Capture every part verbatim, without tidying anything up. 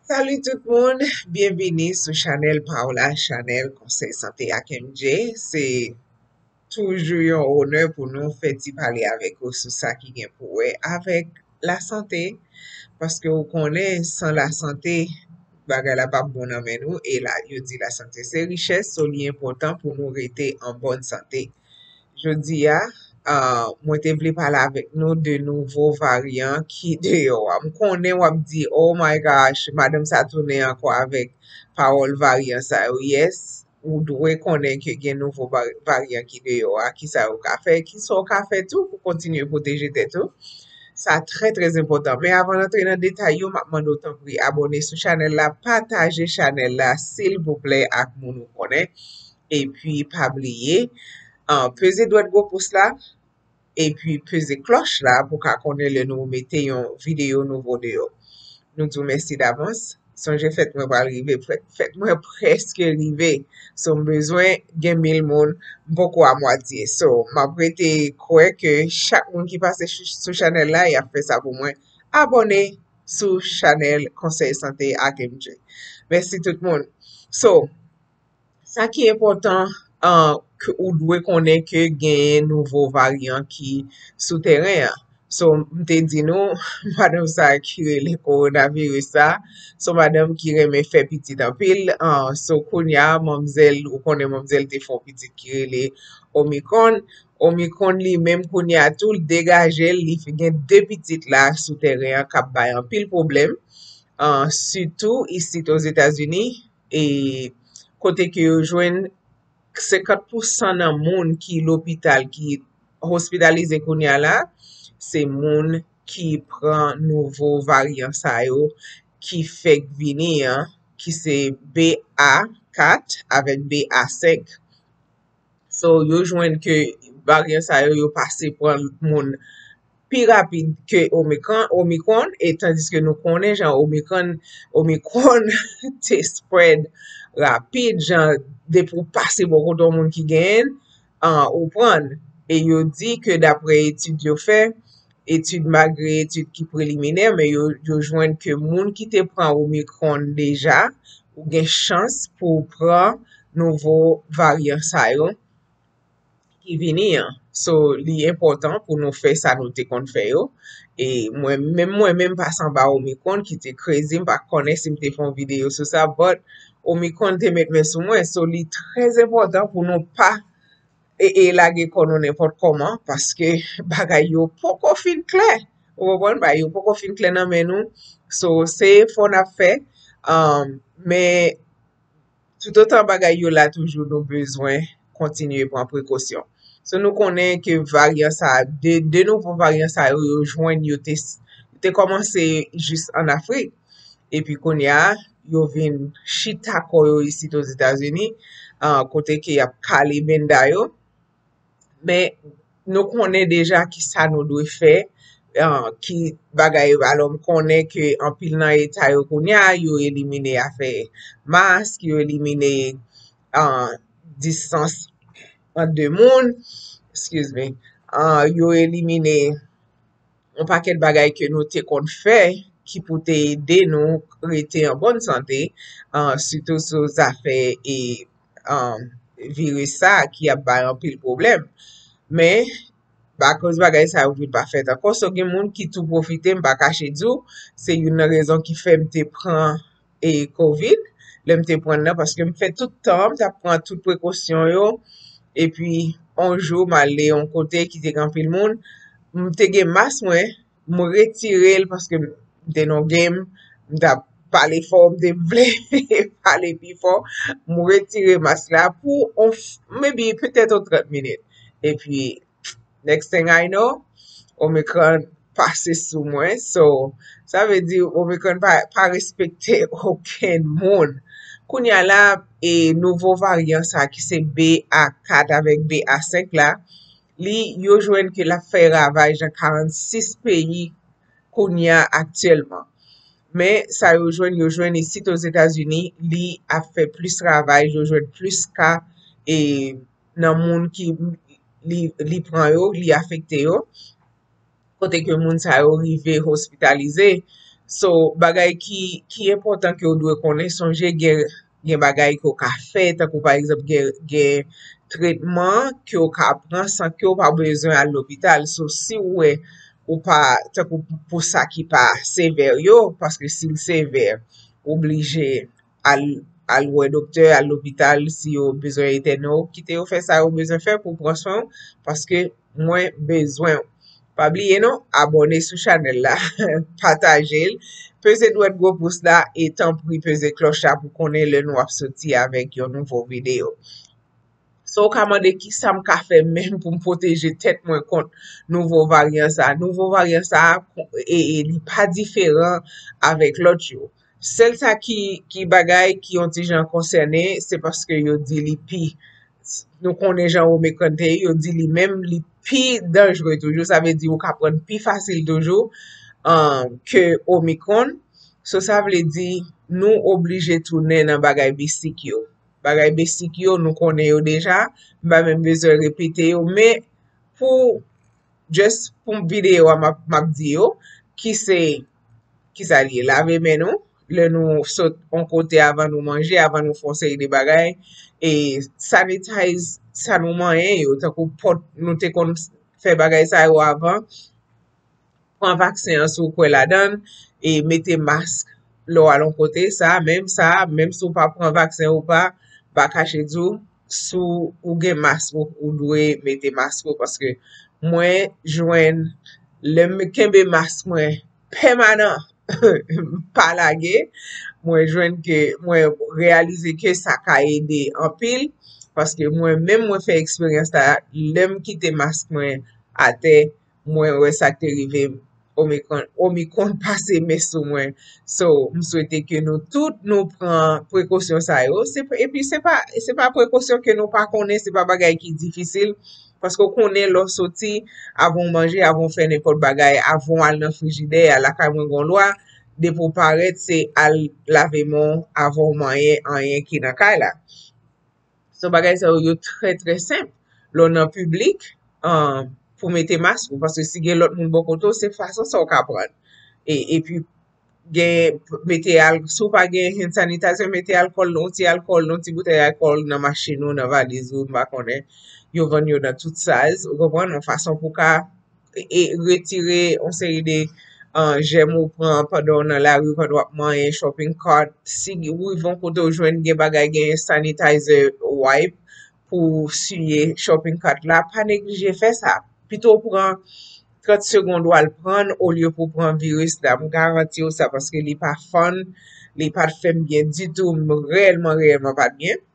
Salut tout moun, byenvini sou chanèl pa w la, chanèl Konsèy Sante ak M J. Se toujou yon onè pou nou fè ti pale avèk ou sou sa ki gen pou wè avèk lasante, paske ou konnen san lasante, bagay la p ap bon nan men nou, e la, yo di lasante se richès, so li enpòtan pou nou rete an bòn sante. Jodi a, ah, mwen te vle pale avèk nou de nouvo varyan ki deyò a. M konnen w ap di, "Oh my gosh, madanm sa tounen ankò avèk pawòl varyan sa yo." Yes, ou dwe konnen ke gen nouvo va-, varyan ki deyò a, ki sa yo ka fè, ki sa w ka fè tou pou kontinye pwoteje tèt ou. Sa trè, trè enpòtan. Men avan n antre nan detay yo, m ap mande w tanpri abòne sou chanèl la, pataje chanèl la, silvouplè, ak moun ou konnen. Epi, pa bliye, ah, peze dwèt gwo pous la, epi peze klòch la pou ka konnen lè nou mete yon videyo nouvo deyò. Nou di w mèsi davans. Sonje fèt mwen pral rive, fèt, fèt mwen prèske rive. So, m bezwen gen mil moun, m poko a mwatye. So, m ap rete kwè ke chak moun ki pase ch-, sou chanèl la, y ap fè sa pou mwen. Abòne sou chanèl Konsèy Sante ak M J. Mèsi tout moun. So, sa ki enpòtan, ah, ke ou dwe konnen ke genyen nouvo varyan ki sou teren an. So, m te di nou, madanm sa ki rele kowonaviris sa, se yon madanm ki renmen fè pitit anpil. Ah, so, kounye a, manmzèl, ou konnen manmzèl te fè yon pitit ki rele Omicron. Omicron li menm kounye a tou, l degaje l, li gen de pitit la sou teren an k ap bay anpil pwoblèm. Ah, sitou isit Ozetazini, e kote ke yo jwenn senkant pousan nan moun ki lopital, ki ospitalize kounye a la, se moun ki pran nouvo varyan sa yo ki fèk vini an, ki se B A kat avèk B A senk. So, yo jwenn ke varyan sa yo, yo pase pran moun pi rapid ke Omicron, Omicron, e tandiske nou konnen jan Omicron, Omicron te spread rapid, jan depi w pase bò kote yon moun ki genyen l, ah, ou pran l. E yo di ke daprè etid yo fè, etid, malgre etid ki preliminè, men yo, yo jwenn ke moun ki te pran Omicron deja, ou gen chans pou w pran nouvo varyan sa yo ki vini an. So, li enpòtan pou nou fè sa nou te konn fè yo. E mwen, menm mwen menm pase anba Omicron ki te crazy, m pa konnen si m te fè yon videyo sou sa, but Omicron te met men sou mwen. So, li trè enpòtan pou nou pa e, e lage kò nou nenpòt kòman, paske bagay yo poko fin klè. Ou konprann? Bagay yo poko fin klè nan men nou. So, se efò n ap fè. Um, men, toutotan bagay yo la toujou, nou bezwen kontinye pran prekosyon. So, nou konnen ke varyan sa, de, de nouvo varyan sa yo, yo jwenn, yo te, te kòmanse jis ann Afrik. Epi kounye a, yo vin chita kò yo isit Ozetazini, ah, kote ke y ap kale benda yo. Men nou konnen deja ki sa nou dwe fè, ah, ki bagay yo. Alò, m konnen ke anpil nan eta yo kounye a, yo elimine afè mask, yo elimine, ah, distans ant de moun, excuse me, ah, yo elimine yon pakèt bagay ke nou te konn fè ki pou te ede nou rete an bòn sante, ah, sitou sou zafè e, ah, viris sa a ki ap bay anpil pwoblèm. Men, akoz bagay sa yo vin pa fèt ankò, so gen moun ki tou pwofite, m pa kache di w, se youn nan rezon ki fè m te pran e Covid, lè m te pran nan, paske m fè tout tan, m t ap pran tout prekosyon yo. Epi, yon jou, m ale yon kote ki te gen anpil moun, m te gen mas mwen, m retire l paske m te nan game, m t ap pale fò, m te vle pale pi fò. M retire mas la pou, on, maybe, petèt yon trant minit. Epi, next thing I know, Omicron pase sou mwen. So, sa vle di Omicron pa, pa respekte okenn moun. Kounye a la, e nouvo varyan sa ki se B A kat avèk B A senk la, li, yo jwenn ke l ap fè ravaj nan karannsis peyi kounye a aktyèlman. Men sa yo jwenn, yo jwenn isit Ozetazini, li ap fè plis ravaj, yo jwenn plis ka, e nan moun ki li, li pran yo, li afekte yo. Kote ke moun sa yo rive ospitalize. So, bagay ki, ki enpòtan ke w dwe konnen, sonje gen, gen bagay ke w ka fè, tankou pa egzanp, gen, gen tretman ke w ka pran san ke w pa bezwen al lopital. So, si w wè ou pa, tankou pou sa ki pa sevè yo, paske si l sevè, ou oblije al, al wè doktè, al lopital, si yo bezwen entène w, kite yo fè sa yo bezwen fè pou pran swen w, paske mwen bezwen w. Pa bliye non, abòne sou chanèl la, pataje l, peze dwèt gwo pous la e tanpri peze klòch la pou konnen lè nou ap soti avèk yon nouvo videyo. So, w ka mande kisa m ka fè menm pou m pwoteje tèt mwen kont nouvo varyan sa. Nouvo varyan sa, e, e, li pa diferan avèk lòt yo. Sèl sa ki, ki bagay ki yon ti jan konsène, se paske yo di li pi, nou konnen jan Omicron te ye, yo di li menm li pi danjre toujou, sa vle di ou ka pran pi fasil toujou, um, ke Omicron. So, sa vle di nou oblije tounen nan bagay besik yo. Bagay besik yo, nou konnen yo deja, m pa menm bezwen repete yo, men pou, just pou videyo a, m ap, m ap di yo, ki se, ki sa l ye, lave men nou, lè nou sot yon kote avan nou manje, avan nou fè yon seri de bagay, e sanitize sa nou manyen yo, tankou pòt, nou te konn fè bagay sa yo avan, pran vaksen an si w kwè ladan l, e mete mask lè w al yon kote, sa, menm sa, menm si w pa pran vaksen ou pa, m pa kache di w, si w gen mask ou, ou dwe mete mask ou, paske mwen jwenn, lè m kenbe mask mwen pèmanan, pa lage, mwen jwenn ke, mwen reyalize ke sa ka ede anpil, paske mwen menm mwen fè eksperyans la, lè m kite mask mwen atè, mwen wè sa k te rive m, Omicron, Omicron pase men sou mwen. So, m swete ke nou tout nou pran prekosyon sa yo. Se, epi se pa, se pa prekosyon ke nou pa konnen, se pa bagay ki difisil. Paske w konnen lè w soti, avan w manje, avan w fè nenpòt bagay, avan w al nan frijidè a, lakay mwen gen yon lwa, depi w parèt, se al lave men w avan w manyen anyen ki nan kay la. So, bagay sa yo, yo trè, trè senp. Lè w nan piblik, um, pou mete mask ou, paske si gen lòt moun bò kote w, se fason sa w ka pran. E, epi, gen, mete al, si w pa gen hand sanitizer, mete alkòl, yon ti alkòl, yon ti boutèy alkòl nan machin ou, nan valiz ou, m pa konnen. Yo vann yo nan tout size, ou konprann, yon fason pou w ka e retire yon seri de, uh, jèm ou pran pandan w nan lari, pandan w ap manyen, shopping cart. Si w rive yon kote w jwenn gen bagay, gen sanitizer wipe pou w siye shopping cart la, pa neglije fè sa. Pito w pran trant segonn w al pran l olye pou w pran viris la. M garanti w sa paske li pa fun, li pa t fè m byen ditou, m reyèlman, reyèlman pa t byen.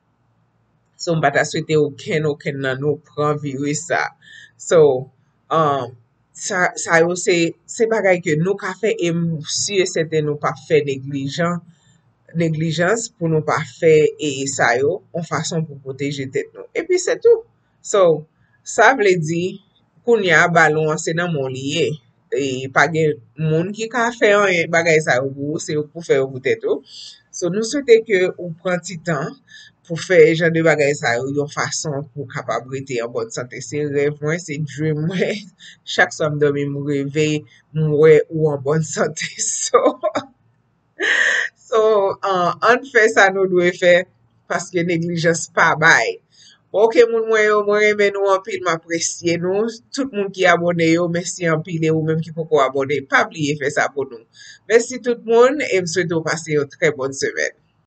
So, m pa ta swete okenn, okenn nan nou pran viris sa. So, um, sa, sa yo se, se bagay ke nou ka fè e m si e sèten nou p ap fè neglijan, neglijans pou nou pa fè e sa yo, yon fason pou pwoteje tèt nou. Epi se tou. So, sa vle di, kounye a balon an se nan men w li ye. E pa gen moun ki ka fè anyen bagay sa yo pou ou, se ou pou fè yo pou tèt ou. So, nou swete ke ou pran ti tan pou fè jan de bagay sa yo yon fason pou w kapab rete an bòn sante. Se rèv mwen, se dream mwen. Chak swa m dòmi, m reve, m wè ou an bòn sante. So, so, uh, ann fè sa nou dwe fè, paske neglijans pa bay. Bon, ok, moun mwen yo, mwen renmen nou anpil, m apresye nou. Tout moun ki abòne yo, mèsi anpil. E ou menm ki poko abòne, pa bliye fè sa pou nou. Mèsi tout moun, e m swete w pase yon trè bòn semèn.